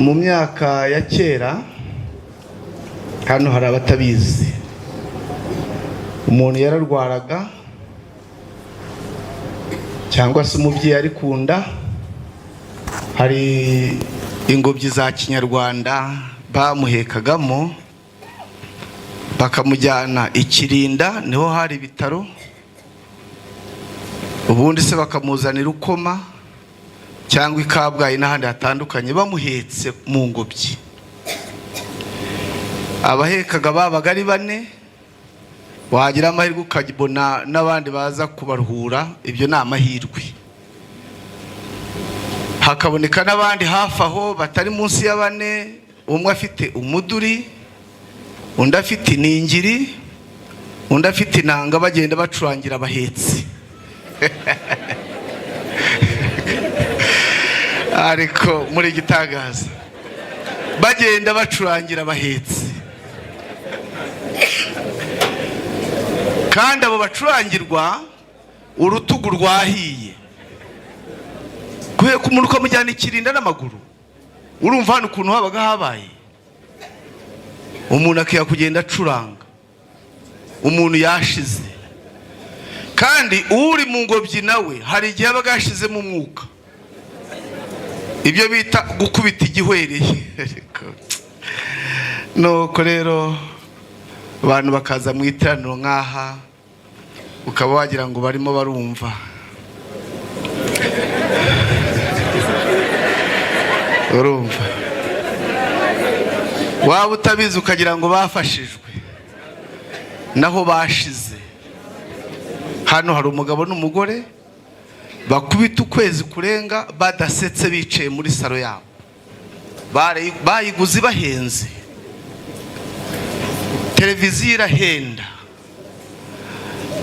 Mu myaka ya kera, hano hari abatabizi, umuntu yararwaraga cyangwa se umubyeyi ari ku nda, hari ingobyi za kinyarwanda bamuhekagamo bakamujyana i Kirinda, niho hari ibitaro, ubundi se bakamuzanira Ukoma cyangwa i Kabgayi n'ahandi hatandukanye, bamuhetse mu ngobyi. Abahekaga babaga ari bane, wagira amahirwe ukabona n'abandi baza kubaruhura, ibyo ni amahirwe. Hakaboneka n'abandi hafi aho batari munsi ya bane, umwe afite umuduri, undi afite iningiri, undi afite inanga, bagenda bacurangira abahetsi. Ariko muri igitangaza, bagenda bacurangira abahetsi, kandi abo bacurangirwa urutugu rwahiye. Guheka umuntu ukamujyana ikirinda n'amaguru, urumva hano ukuntu habaga habaye, umuntu akiha kugenda acuranga, umuntu yashize. Kandi uri mu ngobyi nawe hari igihe yabaga yashizemo umwuka, ibyo bita gukubita igihwereye. Nuko rero abantu bakaza mu iteraniro nk'aha, ukaba wagira ngo barimo barumva. Urumva waba utabizi ukagira ngo bafashijwe, naho bashize. Hano hari umugabo n'umugore bakubita ukwezi kurenga badasetse, bicaye muri salo yabo, bayiguze bahenze, televiziyo irahenda,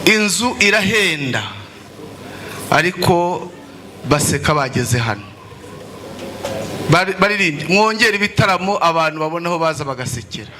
inzu irahenda, ariko baseka bageze hano. Baririmbye, mwongere ibitaramo, abantu babona aho baza bagasekera.